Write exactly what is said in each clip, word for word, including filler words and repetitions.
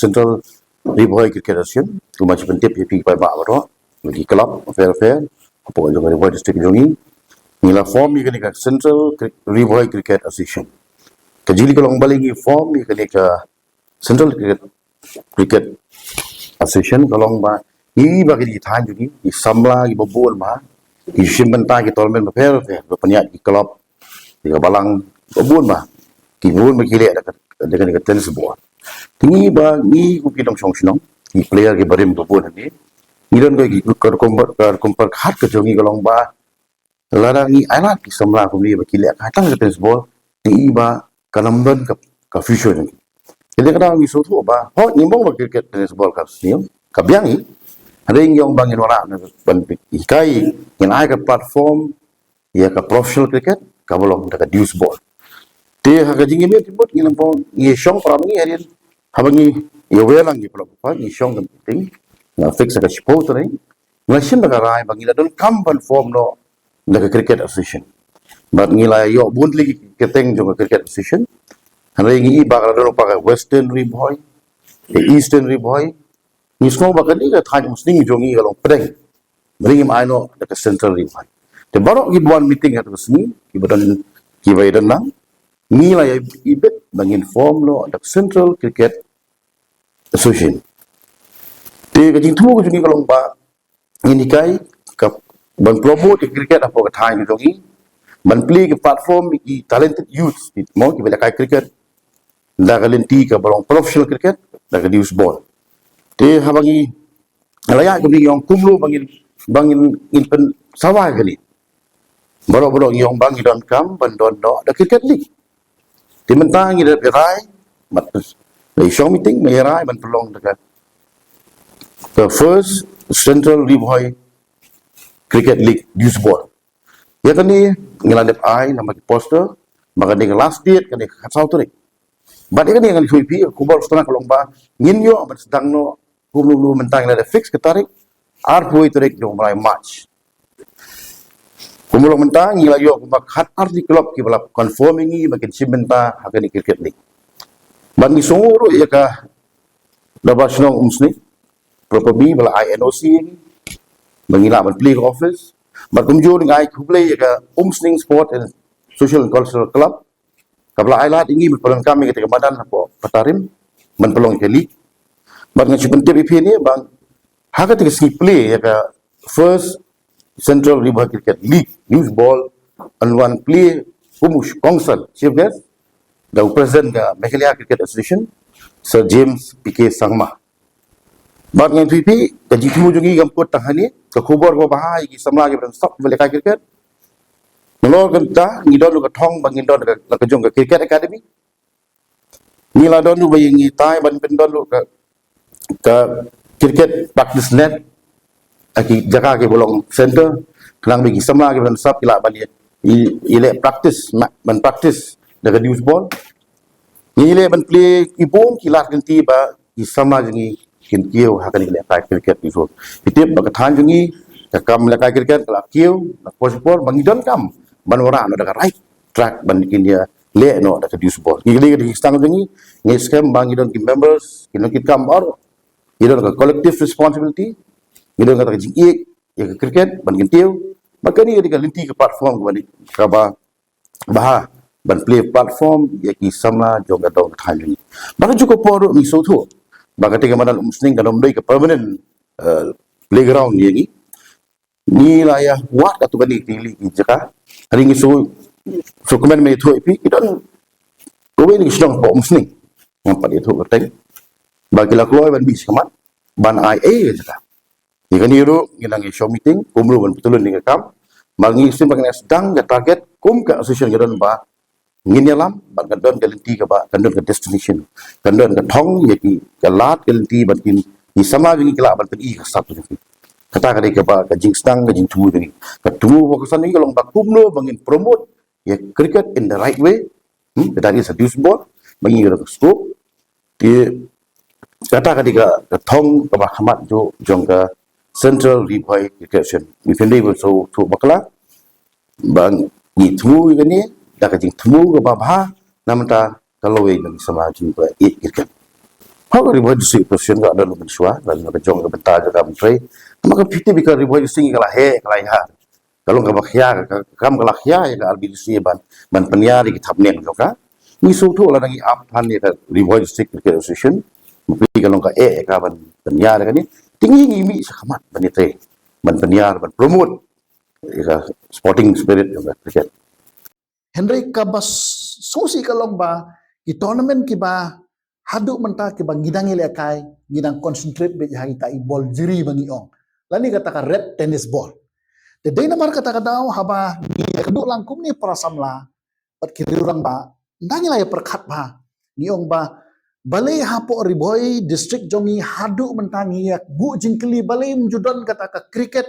Central Ri Bhoi Cricket Association, kumba shi pyntip ïa phi paidbah baroh, ki club, fair fair, hapoh jong ka Ri Bhoi District jong ngi. Ngi la form ïa kane ka Central Cri- Ri Bhoi Cricket Association. Ka jingkylli ka long balei ngi form ïa kane ka Central Cricket, Cricket Association, ka long ba ngi ba ki thaiñ jong ngi, ki samla kiba bun ba ki shim bynta ki tournament ba pher pher, ba pynïaid ki club, ki ka balang ba bun ba ki bun ba ki leh da ka, da ka tennis ball. Te ngi ba ngi kum ki nongshong shnong, ki player kiba rim ba bun hangne, ngi don ka, ka, ka, ka, ka pyrkhat ka jong ngi ka long ba lada ngi ailad ki samla kumne ba ki leh ka tang ka tennis ball, te i ba ka nam don ka, ka future jong ki. Te ka dang ngi sngewthuh ba, ho, ngi mong ba cricket, tennis ball ka sniew, ka biang i. Hynrei ngi ong ba ngin wanrah na ban hikai, ngin ai ka platform ïa ka professional cricket kaba long da ka deuce ball. Te ha ka jingim ïa ki mut ngi nang pong ngi shong para ngi hadien haba ngi ïa welang ngi pynlong pa ngi shong ka meeting, nga fix ka shiphew tarik. Nga shim da ka rai ba ngi la donkam ban form noh da ka cricket association. Bad ngi la ïoh bun tylli ki kyrteng jong ka cricket association. Hynrei ngi i ba ka la don pa ka Western Ri Bhoi, ka Eastern Ri Bhoi. Ngi sngew ba kane ka thaiñ Umsning jong ngi ka long pdeng. Bad ngi ai noh da ka Central Ri Bhoi. Te baroh ki wan meeting ha ka sngi kiba don, kiba ïa don nang, ngi la ïa i bit ba ngin form noh da ka Central Cricket Association. Te ka jingthmu ka jong ngi ka long ba ngin hikai ka ban promote ïa ka cricket hapoh ka thaiñ ka jong ngi, ban plie ka platform ïa ki talented youth mo kiba lehkai cricket da ka lynti kaba long professional cricket da ka deuce ball. Te haba ngi la ïa kumne ngi ong kumno ba ngin, ba ngin, ngin pynsawa ïa kane. Baroh baroh ngi ong ba ngi donkam ban don noh da cricket league. Te mynta ngi la rai, mat, la i shong meeting, ngi la rai ban pynlong da ka, ka first Central Ri Bhoi Cricket League deuce ball. Ïa kane ngi la dep ai namar ki poster, ba kane ka last date kane ka khatsaw tarik. Bad ïa kane ngan ïathuh ïa phi, ka khubor sdang ka long ba ngin ïoh ban sdang noh kumno kumno, mynta ngi la dep fix ka tarik, arphew tarik jong u bnai March. Kumba long mynta ngi la ïoh kumba khat arti club kiba la confirm ïa ngi ba kin shim bynta ha kane cricket league. Bad ngi sngew ruh ïa ka Dorbar Shnong Umsning, proper bi ba la ai N O C ïa ngi ba ngi lah ban plie ka office. Bad kumjuh ngi ai khublei ïa ka Umsning Sport and Social and Cultural Club kaba la ai lad ïa ngi ban pynlong kam ïa kata ka madan hapoh Patarim ban pynlong ïa ka league. Bad ngan shu pyntip ïa phi ne ba ha kata ka sngi plie ïa ka first Central Ri Bhoi Cricket League deuce ball, yn wan plie kum u kongsan chief guest da u president ka Meghalaya Cricket Association, Sir James P K Sangma. Bad ngan ïathuh ïa phi, ka jingthmu jong ngi kam kut tang hangne, ka khubor kaba bha ïa ki samla kiba don sap kiba lehkai cricket. Nalor kata ngi don ka thong ba ngin don ka, ka jong ka cricket academy. Ngi la don ruh ba ïa ngi tai ban pyndon ruh ka, ka cricket practice net ha ki jaka kiba long center, khnang ba ki samla kiba don sap ki lah ban ïa, ïa, ïa leh practice, ma-, ban practice da ka deuce ball. Ngi leh ban plie ki bun ki lad lynti ba ki samla jong ngi kin kiew ha kane ka lehkai cricket deuce ball. Phi tip ba ka thaiñ jong ngi ka kam lehkai cricket ka la kiew na ka por sha ka por, ba ngi donkam ban wanrah noh da ka right track ban kin ïa leh noh da ka deuce ball. Ngi ka dei ka dei ka sdang jong ngi, ngi skhem ba ngi don ki members, ki nongkitkam baroh, ngi don ka collective responsibility, ngi don kata ka jingïeit ïa ka cricket ban kyntiew. Ba kane ka dei ka lynti ka platform kaba, kaba bha ban plie platform ïa ki samla jong ka dong ka thaiñ jong ngi. Ba ka juh ka por ruh ngi sngewthuh ba kata ka madan Umsning kan ym dei ka permanent, eh, playground ïa ngi. Ngi la ïa wad katto katne tylli ki jaka. Hynrei ngi shu, shu kmen mynta ïathuh ïa phi, ki don kawei na ki shnong hapoh Umsning, ngam pat ïathuh kyrteng, ba ki la kloi ban bih shakhmat ban ai ei ka jaka. Ïa kane ruh ngi nang ïa shong meeting kumno ban pyntylun ïa ka kam. Ba ngi sngewbha ban sdang ka target kum ka association ka don ba ngin ïalam, bad kan don ka lynti kaba, kan don ka destination, kan don ka thong ïa ki, ka lad ka lynti ban kin, ki samla jong ngi ki lah ban pyni ka sap jong ki. Kata ka dei kaba ka jingsdang, ka jingthmu jong ngi. Ka thmu ba ka san ngi ka long ba kumno ba ngin promote ïa cricket in the right way. Hmm, that is a deuce ball. Ba ngi ka scope. Te kata ka dei ka, ka thong kaba khmat jong, jong ka Central Ri Bhoi Cricket Association. Ngi pyndei ba shu, shu bakla ba ngi thmu ïa kane da ka jingthmu kaba bha, namar ta ka lawei jong ki samla jong ngi ba ïeit cricket. Haba Ri Bhoi District Association ka don mynshuwa, lane ka jong ka bynta jong ka myntri. Namar ka phi tip ba ka Ri Bhoi District ka la heh, ka la ïaid. Ka long kaba khia, ka kam ka la khia ïa ka R B D C ban, ban pynïar ïa ki thapniang jong ka. Ngi sngewthuh lada ngi ap than ïa ka Ri Bhoi District Cricket Association, ma phi ka long ka eh ïa ka ban pynïar ïa kane. Te ngi ngi mih sha khmat ban ïatrei, ban pynïar, ban promote ïa ka sporting spirit jong ka cricket. Hynrei kaba sngewsih ka long ba ki tournament kiba haduh mynta kiba ngi dang ïalehkai, ngi dang concentrate beit ha kita i bol jri ba ngi ong, lane kata ka red tennis ball. Te dei namar kata ka daw haba ngi ïakynduh lang kumne para samla bad ki riewrangbah, nda ngi la ïapyrkhat bha, ngi ong ba balei hapoh Ri Bhoi District jong ngi haduh mynta ngi ïa buh jingkylli balei ym ju don kata ka cricket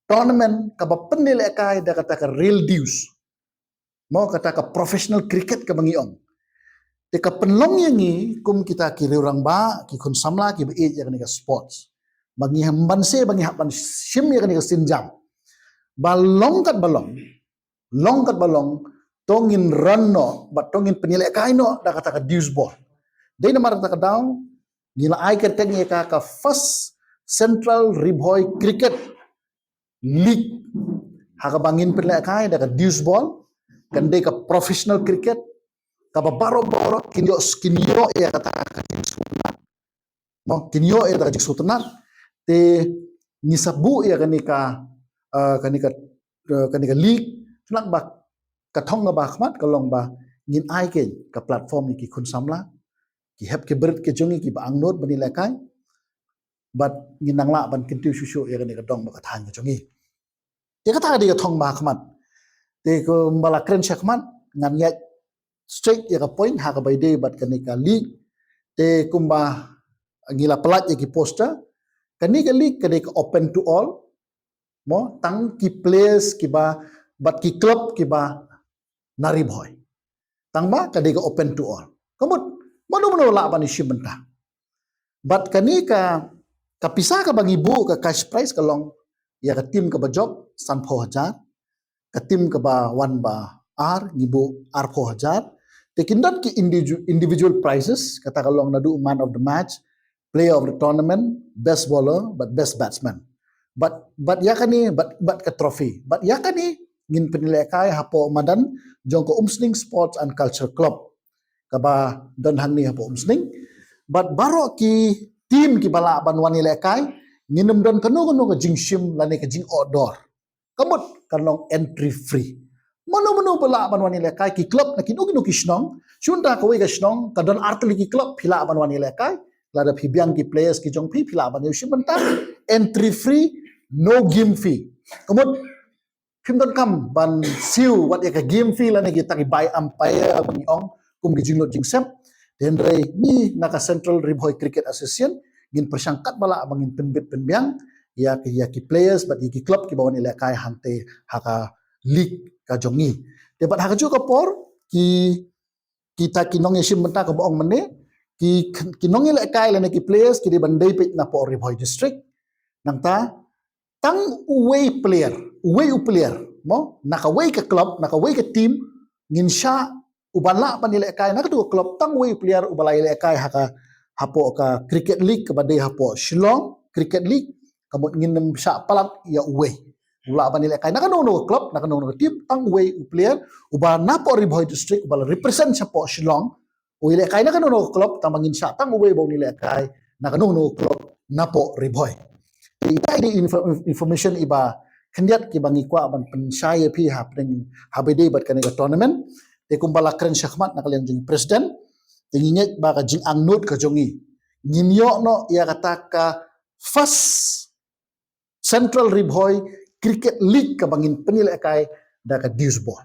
tournament kaba pynïalehkai da kata ka real dues, mo, kata ka professional cricket kaba ngi ong. Te ka pynlong ïa ngi kum kita ki riewrangbah, ki khun samla kiba ïeit ïa kane ka sports, ba ngi hap ban se, ba ngi hap ban shim ïa kane ka sienjam ba long kat ba long, long kat ba long, to ngin run noh bad to ngin pynïalehkai noh da kata ka dues ball. Dei namar kata ka daw ngi la ai kyrteng ïa ka ka First Central Ri Bhoi Cricket League, ha kaba ngin pynlehkai da ka dues ball, kan dei ka professional cricket kaba baroh baroh kin ïoh, kin ïoh ïa kata ka jingsngewtynnat, mo, kin ïoh ïa kata ka jingsngewtynnat. Te ngi sa buh ïa kane ka, eh, kane ka, eh, kane ka league, khnang ba ka thong kaba khmat ka long ba ngin ai keiñ ka platform ïa ki khun samla, ki hep ki barit ki jong ngi kiba angnud ban ïalehkai, bad ngin nang lah ban kyntiew shuh shuh ïa kane ka dong bad ka thaiñ ka jong ngi. Te kata ka dei ka thong ba khmat. Te kumba la kren sha khmat, ngan ïaid straight ïa ka point ha kaba ïadei bad kane ka league. Te kumba ngi la pynlait ïa ki poster, kane ka league ka dei ka open to all, mo, tang ki players kiba, bad ki club kiba na Ri Bhoi. Tang ba ka dei ka open to all. Ka mut mano mano lah ban ïashim bynta. Bad kane ka, ka pisa kaba ngi buh, ka cash prize ka long ïa ka team kaba jop sanphew hajar, ka team kaba wan ba ar ngi buh arphew hajar. Te kin don ki individu-, individual prizes, kata ka long naduh man of the match, player of the tournament, best bowler bad best batsman. Bad, bad ïa kane, bad, bad ka trophy, bad ïa kane ngin pynïalehkai hapoh madan jong ka Umsning Sports and Culture Club kaba don hangne hapoh Umsning. Bad baroh ki team kiba lah ban wan ïalehkai, ngin ym don kano kano ka jingshim lane ka jingotdor. Ka mut kan long entry free. Mano mano ba lah ban wan ïalehkai, ki club na kino kino ki shnong, shun da kawei ka shnong ka don artylli ki club, phi lah ban wan ïalehkai. Lada phi biang ki players ki jong phi, phi lah ban ïashim bynta. Entry free, no game fee. Ka mut phim donkam ban siew wat ïa ka game fee lane kita ki bai umpire ba ngi ong kum ki jinglut jingsep. Te hynrei ngi na ka Central Ri Bhoi Cricket Association ngin pyrshang katba lah ba ngin pynbit pynbiang ïa ki, ïa ki players bad ïa ki club kiba wan ïalehkai hangtei ha ka league ka jong ngi. Te bad ha kajuh ka por ki, kita ki nongïashim bynta kaba ong mynne, ki, ki nongïalehkai lane ki players ki dei ban dei peit napoh Ri Bhoi District. Nangta tang uwei player, uwei u player, mo, na kawei ka club, na kawei ka team, ngin shah uba lah ban ïalehkai na katu ka club, tang uwei u player uba la ïalehkai ha ka, hapoh ka cricket league kaba dei hapoh Shillong Cricket League, ka mut ngin ym shah palat ïa uwei. U lah ban ïalehkai na kano kano ka club, na kano kano ka team, tang uwei u player uba napoh Ri Bhoi District uba la represent shapoh Shillong, u ïalehkai na kano kano ka club, tang ba ngin shah tang uwei ba un ïalehkai na kano kano ka club napoh Ri Bhoi. Te ita i dei info-, information iba khyndiat kiba ngi kwah ban pynshai ïa phi hapdeng, haba ïadei bad kane ka tournament. Te kumba la kren shakhmat na ka liang jong i president, te ngi ngeit ba ka jingangnud ka jong ngi, ngin ïoh noh ïa kata ka First Central Ri Bhoi Cricket League kaba ngin pynïalehkai da ka dues ball.